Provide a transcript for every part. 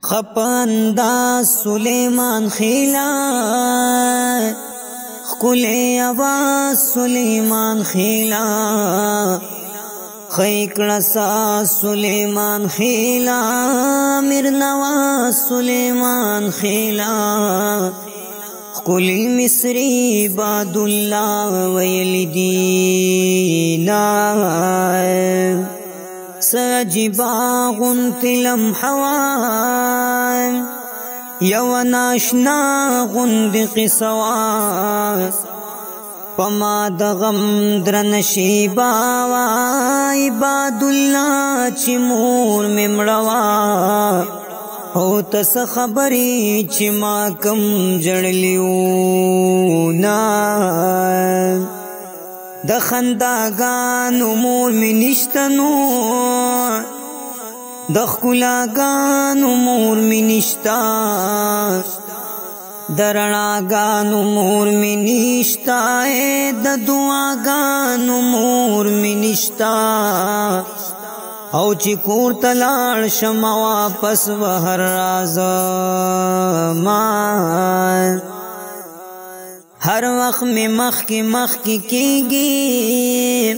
خپندا سلیمان خیلا خکلی آواز سلیمان خیلا خیکڑا سا سلیمان خیلا میر نواز سلیمان خیلا خکلی مصری باد الله ویل دینا سجبا غنت لمحوا یو ناشنا غند قصوا پما د غم درن شیبا وا عباد الله چې مور مې مړوا او تس خبرې چې ما کم جړلیو نا د خنداګانو مور مې نشته نو د ښکلاګانو مور مې نشته د رڼاګانو مور مې نشته د دعاګانو مور مې نشته او چې کور ته لاړ شم واپس به هر راځم هر وخت می مخ کی کیږي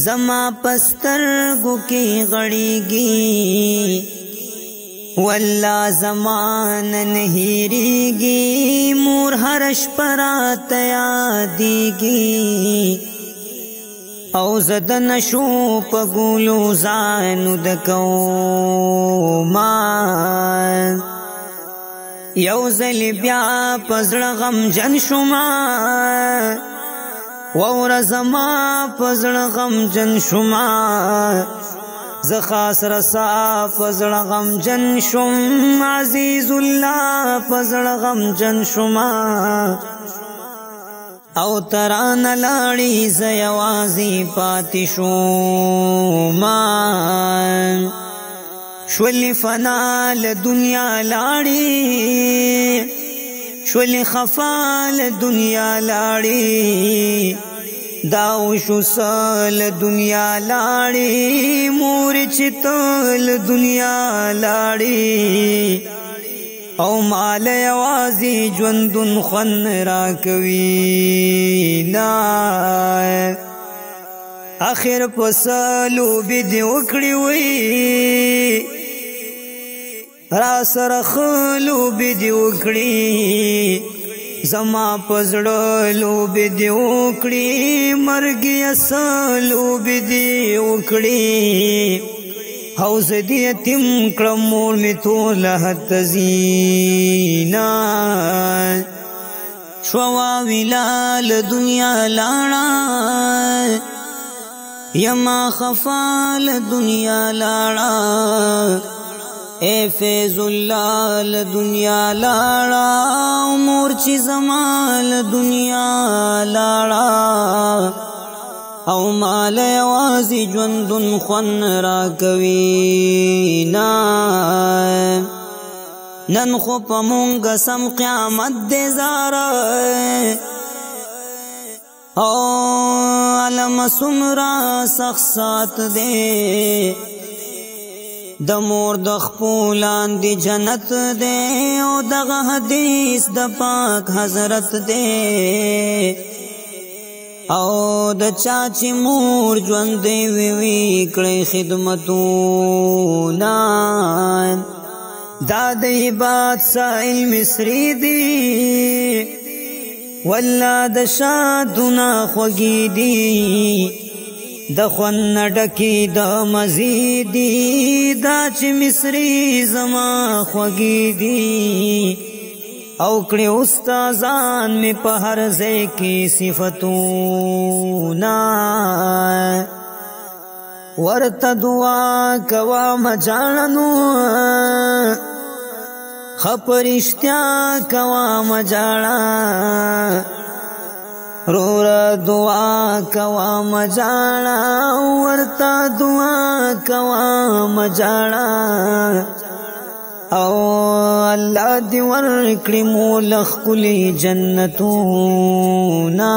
زما پسترګو کې غړیږي والله زمان نه هیریږي مور هر شپه راته یادیږي او زه د نشو په ګولو ځان د کومه یو ځل بیا په زړه غمجن شومه واوره زما په زړه غمجن شومه زه خاص رسا په زړه غمجن شوم عزیز الله په زړه غمجن شومه او ترانه لاړې زه یوازې پاتې شومه شولې فنا له دنیا لاړې شولې خفا له دنیا لاړې دا وشو له دنیا لاړې مور چې ته له دنیا لاړې او مال یوازې ژوندون خوند راکوي نه اخر په سلو بې دې وکړي وي را سره خلو بې دې وکړي زما په زړه لوبې دې وکړي مرګ یې سلو بې دې وکړي او زه دې یتیم کړم مور مې ټوله تزینا شوه ویلا له دنیا لاړه یما خفا له دنیا لاړه اے فیض الله له دنیا لاړه مور چې زما له دنیا لاړه او مال یوازې ژوندون خوند راکوي نه نن خو په مونږ سم قیامت دی زاره او علم څومره سخت سات دی د مور د خپو لاندې جنت دی او دغه حدیث د پاک حضرت دی او د چا چې مور ژوندی وي وي کړی خدمتونه دا د عباد سائل مصری دی والله د شادونه خوږې دي د خوند ډکې د مزې دي دا چې مصری زما خوږې دي او کړي استادان مې په هر ځای کې صفتونه ورته دعا کوه مه ژاړه نو ښه په رښتیا کوه مه ژاړه روره دعا کوه مه ژاړه ورته دعا کوه مه ژاړه او الله دې ورکړي مو له ښکلي جنتونه.